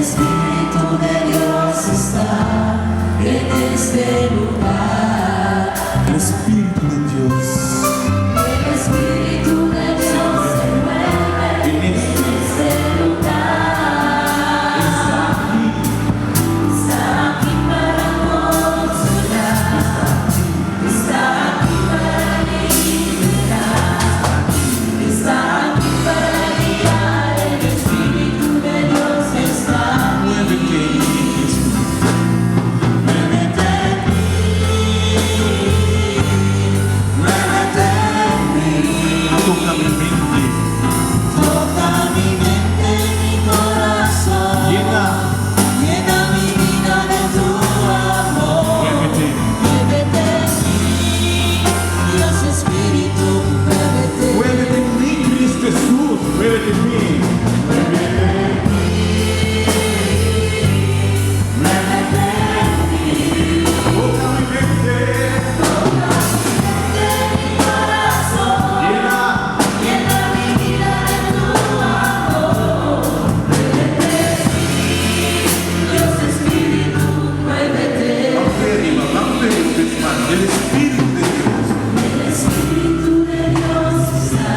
Espíritu de Dios está en este lugar. El Espíritu de Dios. El Espíritu de Dios se mueve En en este. este lugar. Está aquí. Está aquí para consolar. Está aquí para liberar. Está aquí para guiar. El Espíritu de Dios está aquí. Muévete en mí, Cristo. Muévete en mí. Muévete en mí. Toca mi mente. Toca mi mente, mi corazón. Llena. Llena mi vida de tu amor. Muévete. Muévete en mí, Dios Espíritu, muévete. Muévete en mí, Cristo Jesús. Muévete en mí. Muévete en mí. Muévete en mí. Toca mi mente. Toca mi mente, mi corazón. Llena. Llena mi vida de tu amor. Muévete en mí, Dios Espíritu, muévete. Vamos arriba, vamos arriba, hermano. El Espíritu de Dios. El Espíritu de Dios está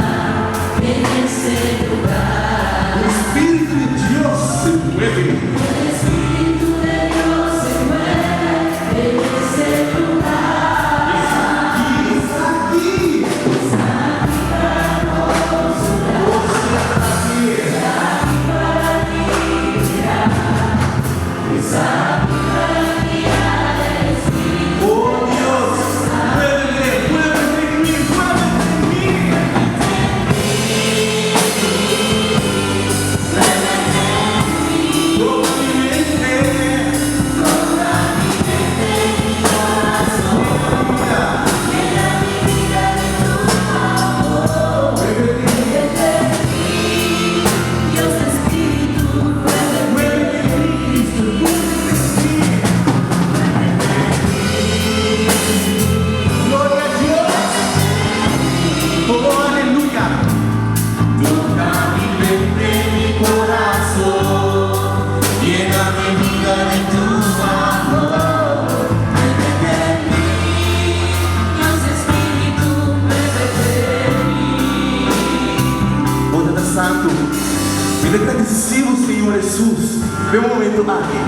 en este lugar. El Espíritu de Dios se mueve. El Espíritu de Dios se mueve en este lugar. Está aquí. Está aquí para consolar, Aquí. aquí para liberar. Está aquí para guiar. El Espíritu Oh Dios, muévete, muévete en mí, muévete en mí. Toca mi mente. Toca mi mente, mi corazón. Llena mi vida de tu amor. Muévete, Muévete en mí, Dios Espíritu, muévete. Muévete en mí, Cristo, muévete en mí. Gloria a Dios. Oh, aleluya. Toca mi mente, mi corazón, llena mi vida de tu amor. Muévete en mí, Dios Espíritu, muévete en mí. Oh, Tata Santu, mi ta gradisí Bo, Señor Jesus, pa e momento aki.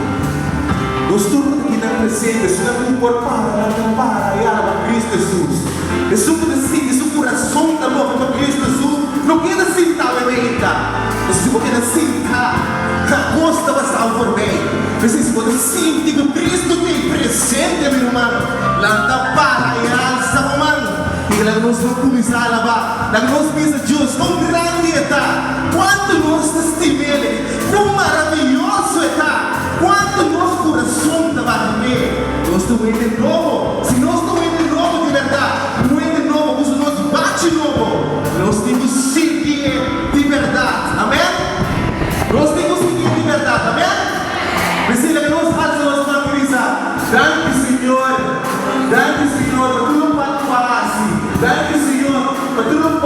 Nos tur ku ta presente, si nan por para, nan para i alabá Kristu Jesus. Jesus ku sinti su kurason ta move pa Kristu Jesus, no keda sintá ainda. Si bo keda sintá, kos ta pasa voorbij. Ma si bo sinti ku Kristu ta presente, mi ruman, lanta para i alsa bo man. I laga nos no kuminsá alabá. Laga nos bisa Dios, kon grandi E ta. Kuantu nos ta stim'É. Kon maravioso E ta. Kuantu nos kurason ta bati. Nos ta hende nobo. Si nos ta hende nobo di berdat, hende nobo, usa nos bati nobo. Nos tin ku sinti di berdat. Amèn? Nos tin ku sinti di berdat. Amèn? Priscila, ku nos alsa nos man i bisa: Danki, Señor. Danki, Señor, pa tur loke Bo a hasi. Danki, Señor, pa tur loke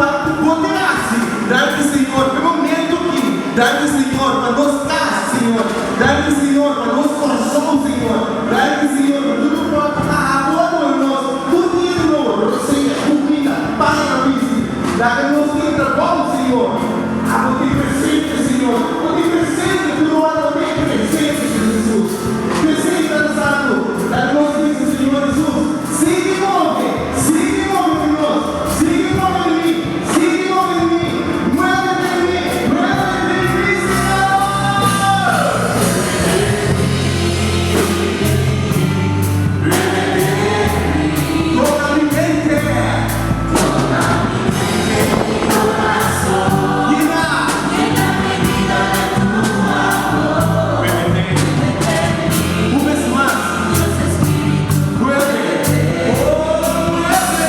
Bo ta hasi. Danki, Señor, pa e momento aki. Danki, Señor, pa nos kas, Señor. Danki, Señor, pa nos kurason, Señor. Danki, Señor, pa tur loke Bo a nos. Tur dia di nobo, rosea, kuminda, paña bisti. Laga nos tin trabou, Señor. Abo ta presente, Señor. Bo ta presente, tur ora ta presente, Señor Jesus. Presente, Santu. Laga nos bisa, Señor Jesus. Sigui move, sigui move nos. Sigui move mi, sigui move mi. Muévete en mí, muévete en mí, Señor. Toca mi mente. Llena. Llena mi vida de tu amor. Muévete. Un vez más. Dios Espíritu, Muévete. Oh, muévete.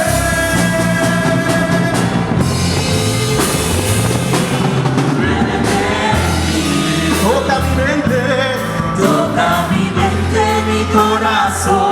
Toca mi mente. Toca mi mente, mi corazón.